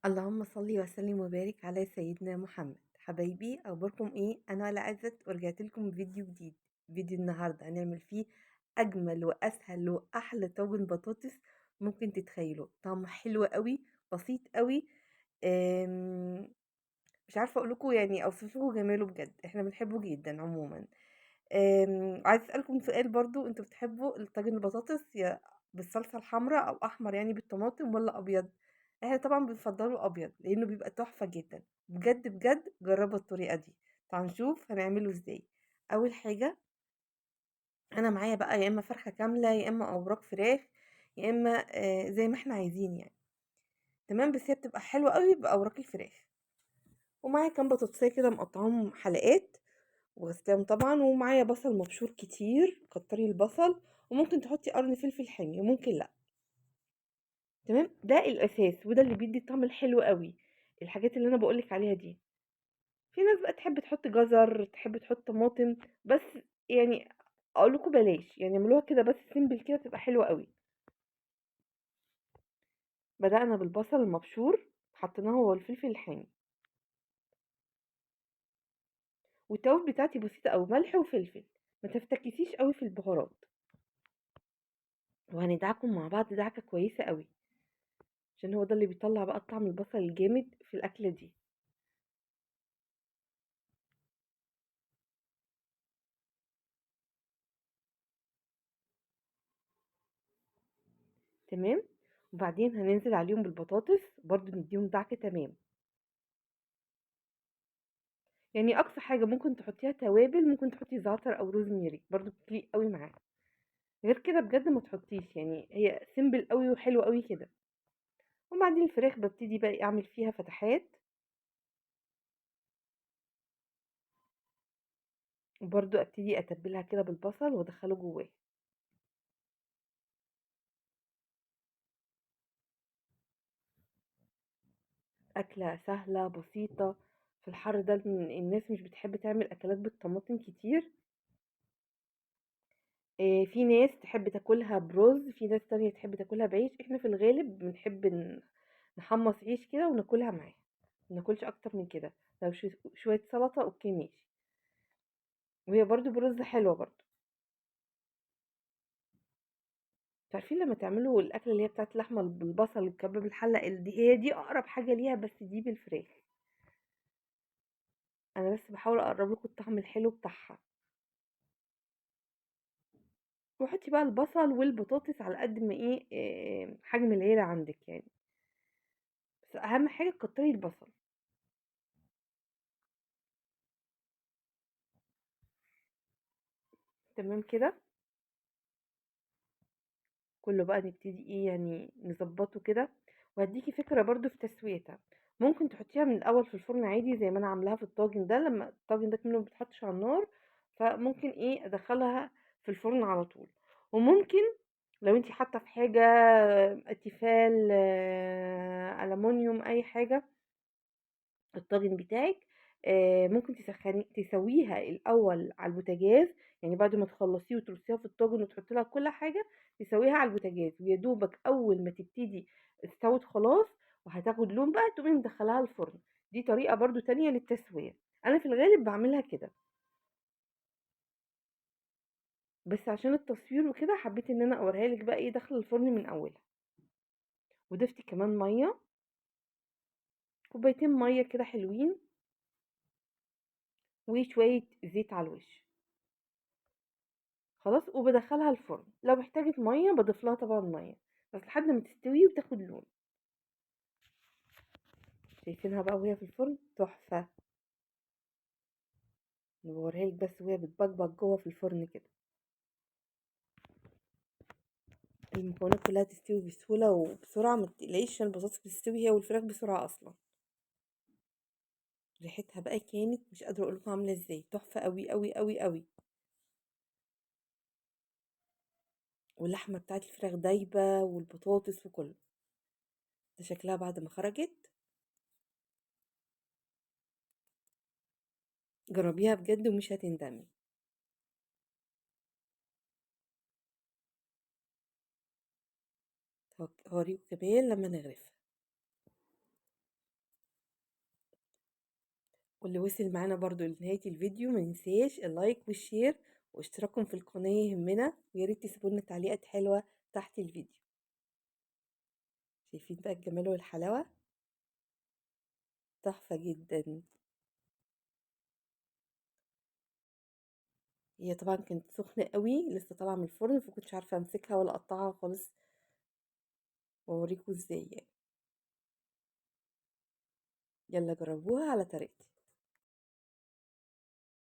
اللهم صل وسلم وبارك على سيدنا محمد. حبايبي اخباركم ايه؟ انا علا عزت ورجعت لكم فيديو جديد. فيديو النهارده هنعمل فيه اجمل واسهل واحلى طاجن بطاطس ممكن تتخيلوه. طعمه حلو قوي، بسيط قوي، مش عارفه اقول لكم يعني اوصف لكم جماله بجد، احنا بنحبه جدا عموما. عايزه اسالكم سؤال برضو، انتوا بتحبوا الطاجن البطاطس يا بالصلصه الحمراء او احمر يعني بالطماطم ولا ابيض؟ احنا طبعا بنفضله ابيض لانه بيبقى تحفة جدا بجد بجد. جربوا الطريقة دي. تعالوا نشوف هنعمله ازاي. اول حاجة انا معايا بقى يا اما فرخة كاملة يا اما اوراق فراخ يا اما زي ما احنا عايزين يعني، تمام. بس هي بتبقى حلوة قوي باوراق الفراخ. ومعايا كام بطاطسيه كده مقطعاهم حلقات وغسلاهم طبعا، ومعايا بصل مبشور كتير، كتري البصل، وممكن تحطي قرن فلفل حامي وممكن لا، تمام. ده الاساس وده اللي بيدي الطعم الحلو قوي، الحاجات اللي انا بقولك عليها دي. في ناس بقى تحب تحط جزر، تحب تحط طماطم، بس يعني اقول لكم بلاش، يعني اعملوها كده بس simple كده تبقى حلوة قوي. بدأنا بالبصل المبشور، حطيناه هو الفلفل الحامي، والتوابل بتاعتي بسيطة قوي، ملح وفلفل، ما تفتكسيش قوي في البهارات. وهندعكم مع بعض دعكه كويسة قوي عشان هو ده اللي بيطلع بقى طعم البصل الجامد في الاكلة دي. تمام. وبعدين هننزل عليهم بالبطاطس برضو، نديهم دعكه. تمام. يعني اقصى حاجة ممكن تحطيها توابل، ممكن تحطي زعتر او روزميري برضو بتليق قوي معاها، غير كده بجد ما تحطيش، يعني هي simple قوي وحلوه قوي كده. وبعدين الفراخ ببتدي بقى اعمل فيها فتحات، وبرضو ابتدي اتبلها كده بالبصل وادخله جواه. اكله سهلة بسيطة في الحر ده، الناس مش بتحب تعمل اكلات بالطماطم كتير. في ناس تحب تاكلها برز، في ناس تانية تحب تاكلها بعيش. احنا في الغالب بنحب نحمص عيش كده وناكلها معاها، ما ناكلش اكتر من كده. لو شوية سلطة okay ماشي، وهي برضو برز حلوة برضو. عارفين لما تعملوا الاكلة اللي هي بتاعت اللحمة بالبصل والكباب الحلة دي، هي دي اقرب حاجة ليها، بس دي بالفراخ. انا بس بحاول اقرب لكم الطعم الحلو بتاعها. وحطي بقى البصل والبطاطس على قد ما حجم العيلة عندك يعني، بس اهم حاجة كتري البصل. تمام كده. كله بقى نبتدي يعني نظبطه كده. وهديكي فكرة برضو في تسويتها، ممكن تحطيها من الاول في الفرن عادي زي ما انا عاملاها في الطاجن ده، لما الطاجن ده كله ما بيتحطش على النار، فممكن ادخلها في الفرن على طول. وممكن لو انتي حاطه في حاجة تيفال، الومنيوم، اي حاجة الطاجن بتاعك، ممكن تسويها الاول على البوتاجاز، يعني بعد ما تخلصيه وترصيها في الطاجن وتحطي لها كل حاجة تسويها على البوتاجاز، ويا دوبك اول ما تبتدي استوت خلاص وهتاخد لون بقى تقومي مدخلاها الفرن. دي طريقه برضو تانية للتسويه، انا في الغالب بعملها كده، بس عشان التصوير وكده حبيت ان انا اوريها لك بقى داخله الفرن من اولها. وضفتي كمان مية، كوبايتين مية كده حلوين، وشوية زيت على الوش خلاص، وبدخلها الفرن. لو احتاجت مية بضيف لها طبعا مية، بس لحد ما تستوي وتاخد لون. شايفينها بقى وهي في الفرن تحفة، نوريها لك بس وهي بتبقبق جوه في الفرن كده. المكونات كلها تستوي بسهولة وبسرعة، ما تقلقيش عشان البطاطس بتستوي هي والفراخ بسرعة اصلا. ريحتها بقى كانت مش قادرة اقول لكم عامله ازاي، تحفة قوي قوي قوي قوي. واللحمة بتاعت الفراخ دايبه والبطاطس وكله. ده شكلها بعد ما خرجت. جربيها بجد ومش هتندمي. هوريكم كمان لما نغرفها. واللي وصل معانا برضو لنهاية الفيديو ما ينساش ال like وال share واشتراككم في القناة يهمنا، ويا ريت تسيبوا لنا تعليقات حلوة تحت الفيديو. شايفين بقى الجمال والحلاوة؟ تحفة جدا. هي طبعا كانت سخنة قوي، لسه طالعة من الفرن، فكنتش عارفة امسكها ولا اقطعها خالص واوريكم ازاي يعني. يلا جربوها على طريقتي.